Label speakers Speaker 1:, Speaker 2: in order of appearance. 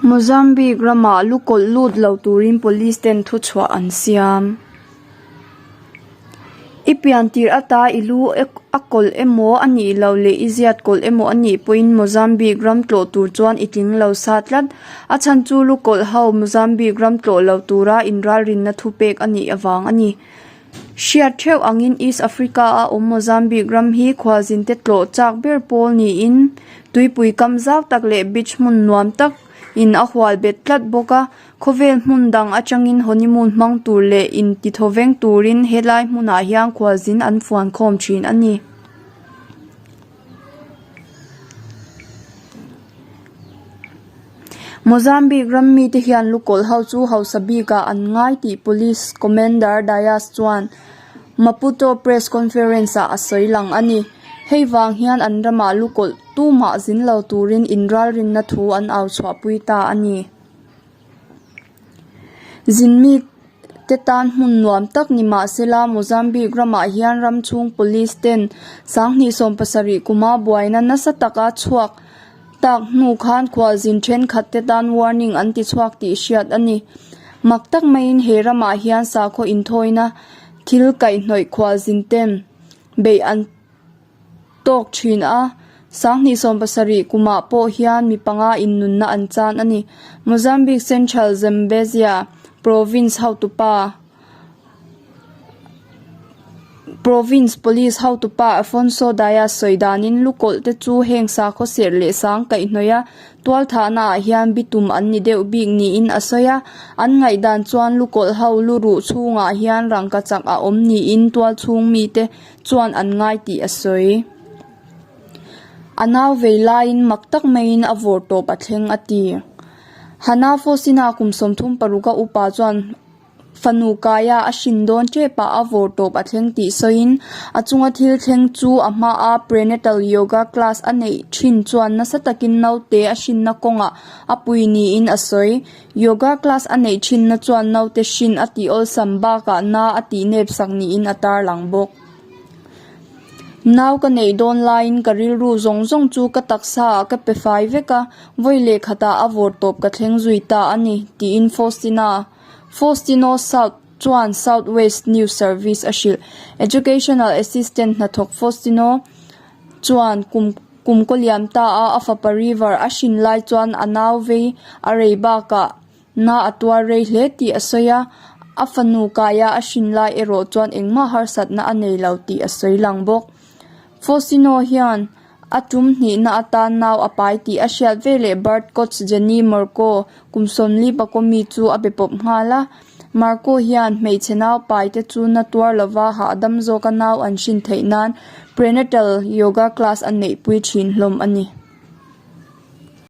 Speaker 1: Mozambique ramah lu kawlh lut lo turin police ten thuchhuah an siam. I pian tirh ata i lu a kawlh emaw a nih loh leh i ziat kawlh emaw a nih pawhin Mozambique ram tlawh tur chuan i tling lo sa tlat. A chhan chu lu kawlh ho Mozambique ram tlawh lo tura inralrinna thupek a nih avang a ni. Hriat theuh angin East Africa-a awm Mozambique ram hi khualzinte tlawh chak ber pawl niin tuipui kam zau tak leh beach hmun nuam tak in a hual bet tlat bawk a. Khawvel hmun dang atangin honeymoon hmang tur leh intithawveng turin helai hmunah hian khualzin an fuan khawm thin a ni. Mozambique ram mite hian lukawlh ho chu hausa bikah an ngai tih Police Commander Dias chuan Maputo Press Conference ah a sawi lang a ni. Hei vang hian an ramah lukawlh tumah zin lo turin inralrinna thu an au chhuahpui ta a ni. Zinmi te tan hmun nuam tak ni mahsela Mozambique ramah hian ram chhung police ten 2017 kuma buaina nasa taka chhuak tak hnu khan khualzin thenkhat te tan warning an ti chhuak tih hriat a ni. Mak tak maiin he ramah hian sakhaw inthawina thil kaihhnawih khualzin ten beih an tawk thin a, 2017 kumah pawh hian mi panga innunna an chan a ni. Mozambique Central Zambezia Province hotupa Province Police hotupa Afonso Dias sawi danin lukawlh te chu heng sakhaw serh leh sang kaihhnawih a, tualthahna ah hian bitum an ni deuh bik niin a sawi a, an ngaihdan chuan lukawlh ho lu ruh chhungah hian rangkachak a awm niin tualchhung mite chuan an ngai tih a sawi. A nau vei laiin mak tak maiin a vawr tawp a thleng a ti. Hana Fosina kum 36 a upa chuan fanu kaia a hrin dawn tep ah a vawr tawp a thleng tih sawiin a chunga thil thleng chu a hmaa prenatal yoga class a neih thin chuan nasa takin naute a hrinna kawngah a pui niin a sawi. Yoga class a neih thinna chuan naute hrin a tih awlsam bakah na a tih nep sak niin a tarlang bawk. Nau ka neih dawn laiin ka rilru zawng zawng chu ka taksa ah ka pe fai vek a, vawi leh khatah a vawr tawp ka thleng zui ta a ni, tiin Faustina, Faustino South, chuan South West News Service a hrilh. Educational Assistant hnathawk Faustino chuan kum kum kaw liam ta a, a fapa River a hrin lai chuan a nau vei a rei bakah na a tuar rei hle tih a sawi a, a fanu kaia a hrin lai erawh chuan engmah harsatna a nei lo tih a sawi lang bawk. Faustino hian a tum hnihna atan nau a pai tih a hriat veleh birth coach Jenny Marco kum 40 pakaw mi chu a be pawp nghal a, Marco hian hmeichhe nau pai te chu na tuar lova hahdam zawka nau an hrin theih nan prenatal yoga class a neihpui thin hlawm a ni.